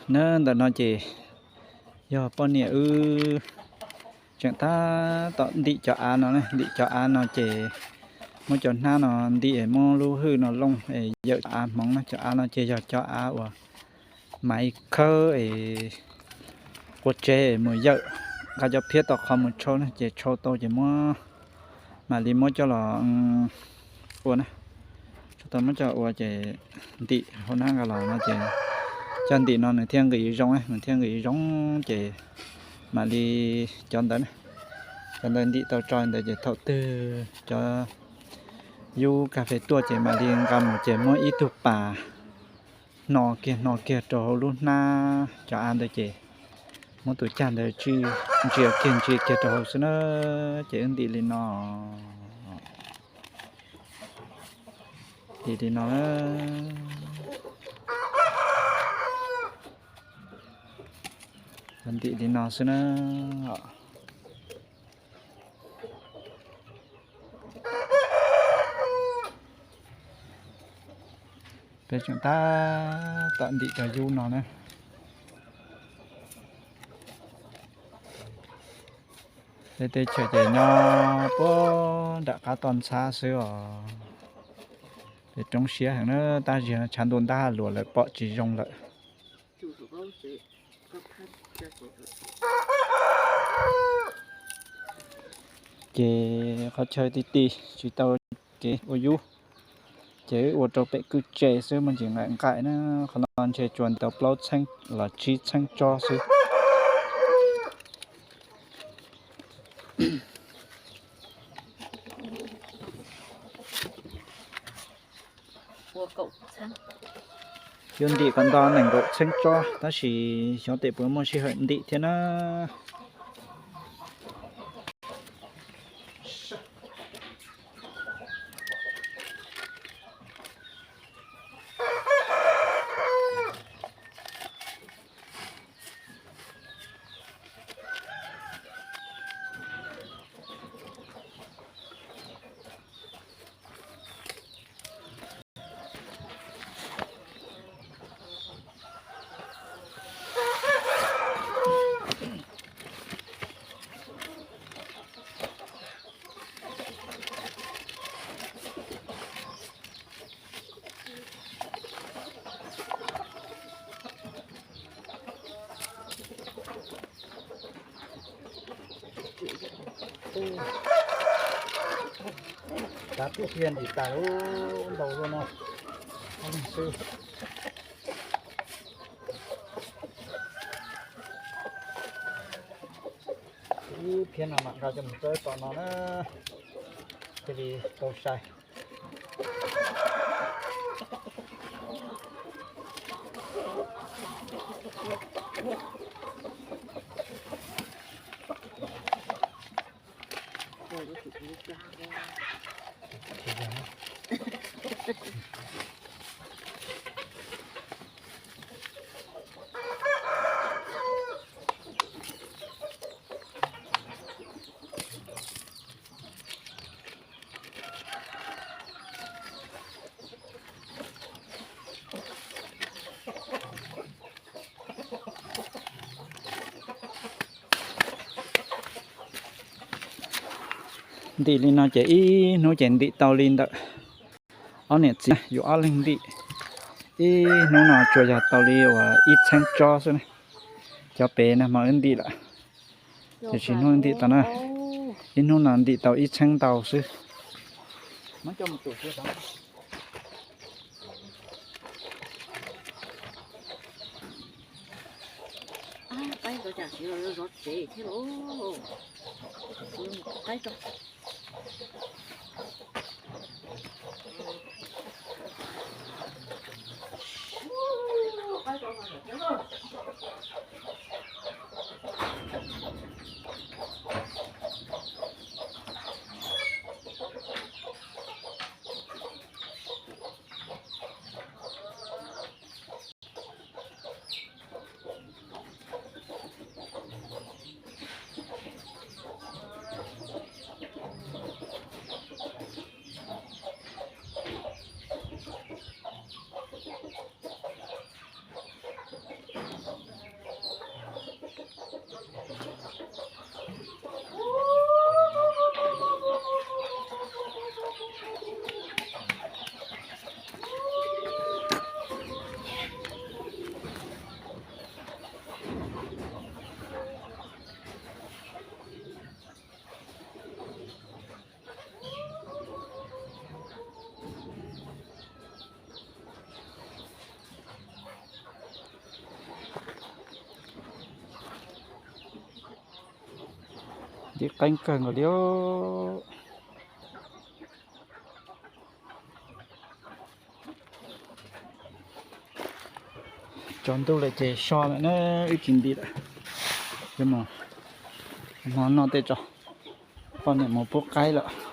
Na, ntawm no ces yog poj niam wb tseem tab tom ntim cov av no, ntim cov av no ces muab cov hnab no ntim es muab lub hwj no looj es yawm cov av hmoov na. Cov av no ces yog cov av uas mam li khawb es ua tsev mus yawm, nqa cov phiab tom qhov mus tshau na, ces tshau tau ces muab, mam li muab coj los ua na. Tshau tau muab coj ua ces ntim hauv hnab nqa los no ces coj ntim no nws thiaj nqis zoo, nws thiaj nqis zoo ces mam li cov ntawd, cov ntawd ntim tau tso ntawd ces thaum twg cov yub kas fes tuaj ces mam li nqa mus ces muab ib tug pas hno kiag hno kiag rau hauv lub hnab cov av ntawd ces muab tus cag ntawd ntsia kiag ntsia kiag rau hauv xwb na. Ces wb ntim li no, ntim li no, ntim li no xwb na. Peb tseem tab tom ntim cov yub no na. Peb teb chaws ces nyob puag nram qab toj ntxhab xwb os. Peb roob siab heev na, tab sis tshav ntuj ntab luas lawm pom tsis zoo lawm. Ces qhov chaw ti ti tsis tau kev ua yub, ces wb ua rau pem kwj tse xwb, muaj ntsis nqaim nqaim na. Qhov no ntshe tsuas tau plaub txheeb los tsib txheeb tsob xwb. Yuav ntim kom nto nees nkaum txheeb tsob, tab sis xyov tes puas muaj sij hawm ntim thiab na. Tab tuaj phiaj ntim tas lub ntau luaj no, ob leeg xwb. Ib phiab no mam nqa coj mus txawb tom no na, thiaj li tau sai. Ntim li no ces ib hnub ces ntim tau li ntawm ob niam txiv yus ob leeg ntim. Ib hnub no tsuas yog tau li uas ib txheeb tsob xwb na. Cov pem nag hmo wb ntim lawm, tiam sis hnub ntim tau na, ib hnub no ntim tau ib txheeb ntau xwb. Qeeb kawg nkaus li. Tsaus ntuj lawm ces so lawm na, wb tsis nti lawm. Hmo no tej tso, poj niam mus pub qaib lawm.